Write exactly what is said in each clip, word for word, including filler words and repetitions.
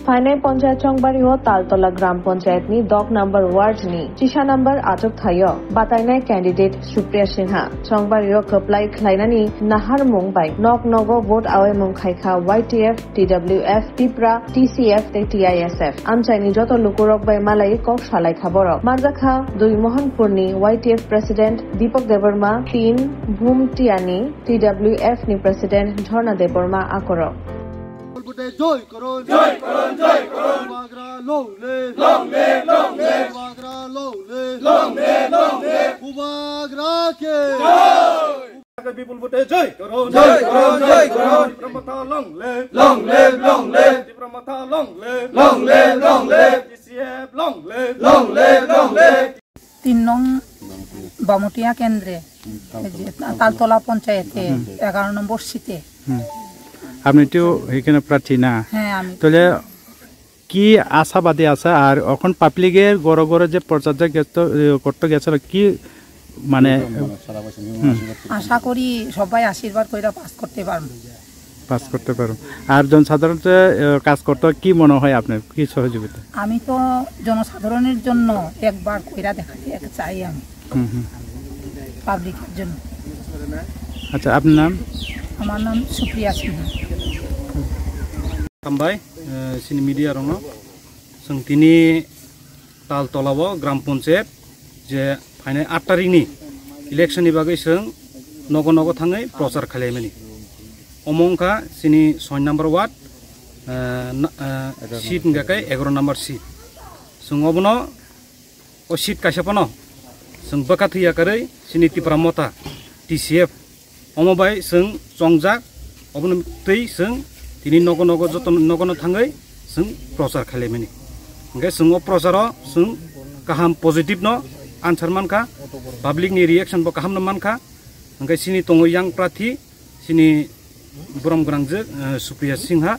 Phainai ponchayat chongbario Taltola Gram Ponchayat ni dok number ward ni chisa number achuk thaio batainai candidate Supriya Singha. Chongbario kwplai khlainani naharmung bai nok nogo vote awaimung khaikha Y T F, T W F, Tipra, T C F tei T I S F. Amchaini joto lukurok bai malai kok salaikha borok. Manjakha Dui Mohanpur ni Y T F President Deepak Debbarma, Tin Bhumtiani T W F ni President Jhorna Debbarma akorok. Bhute joi korun. Joi korun, joi korun. Bubagra long live. Long live, long live. Bubagra long live. Long live, long live. Bubagra ke. Joi. Bipul bhute joi korun. Joi korun, joi korun. Tipra Motha long live. Long live, long live. Tipra Motha long live. Long live, long live. T C F long live. Long live, long live. তিন নং বামুটিয়া কেন্দ্রে, এই যে তা-, তালতলা পঞ্চায়েতে, হুম। এগারো নম্বর সিটে। হুম। আপনি তো এখানে প্রার্থী না? হ্যাঁ, আমি। তাহলে কি আশাবাদী আছে? আর এখন পাবলিকের ঘরে ঘরে যে প্রচার যে গেছ-, এ, করতে গেছিল, কি মানে, হুম। আশা করি সবাই আশীর্বাদ করে পাস করতে পারবো। পাস করতে পারো। আর জনসাধারণকে, এ, কাজ করতে কি মনে হয় আপনার? কি সহযোগিতা? আমি তো জনসাধারণের জন্য একবার কইরা দেখাতে চাই আমি। হুম, হুম। পাবলিকের জন্য। আচ্ছা, আপনার নাম? আমার নাম সুপ্রিয়া সিংহ। Hambai, eh, sini media rokno. Chwng tini Taltola o gram panchayat je phainai aat tarikni election ni bagwi chwng nogo nogo thangwi prochar khailaimani. Omo wngkha chini soi number ward, eh, na-, eh, seat wngkha khe egaroh number seat. Chwng obono o seat kaisa phano chwng bwkha thwi yakarwi chini Tipra Motha T C F omo bai chwng chongjak, obono twi chwng tini nogo nogo joto nogono thangwi chwng prochar khailaimani. Hwnkhe chwng o procharo chwng kaham positive no answer mankha, public ni reaction bo kaham no mankha. Hwnkhe chini tongo yang prathi, chini borom gwnangjwk, eh, Supriya Singha,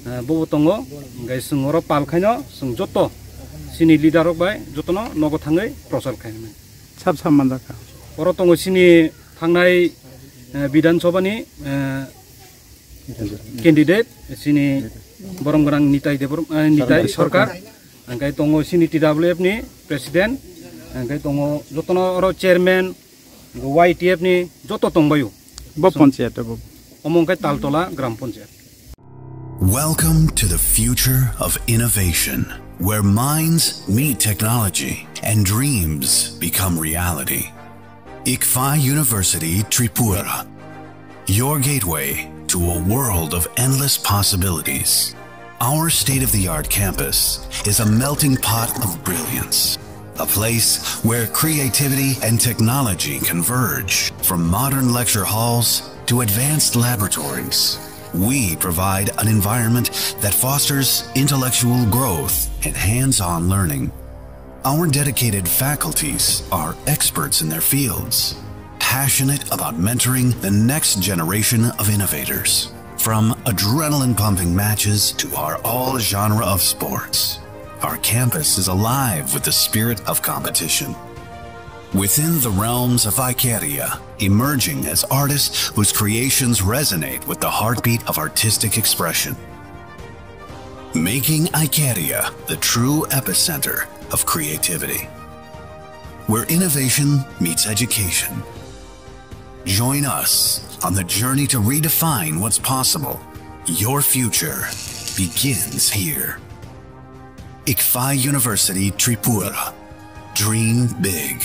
eh, bobo tongo. Hwnkhe chwng oro pal khaino chwng joto chini leader rok bai jotono nogo thangwi prochar khaimani. Sab sab manjakha. Oro tongo chini thangnai, eh, Bidhan Sabha ni, eh, candidate, chini borom gwnang Nitai Debor-, eh, Nitai Sarkar. Hwnkhe tongo chini T W F ni president, hwnkhe tongo jotono oro chairman, Y T F ni joto tongbaio. Bo panchayat bo. Omo wngkha Taltola gram panchayat. Welcome to the future of innovation, where minds meet technology and dreams become reality. ICFAI University Tripura, your gateway to a world of endless possibilities. Our state-of-the-art campus is a melting pot of brilliance, a place where creativity and technology converge. From modern lecture halls to advanced laboratories, we provide an environment that fosters intellectual growth and hands-on learning. Our dedicated faculties are experts in their fields, passionate about mentoring the next generation of innovators. From adrenaline-pumping matches to our all-genre of sports, our campus is alive with the spirit of competition. Within the realms of Icaria, emerging as artists whose creations resonate with the heartbeat of artistic expression. Making Icaria the true epicenter of creativity, where innovation meets education. Join us on the journey to redefine what's possible. Your future begins here. ICFAI University Tripura. Dream big.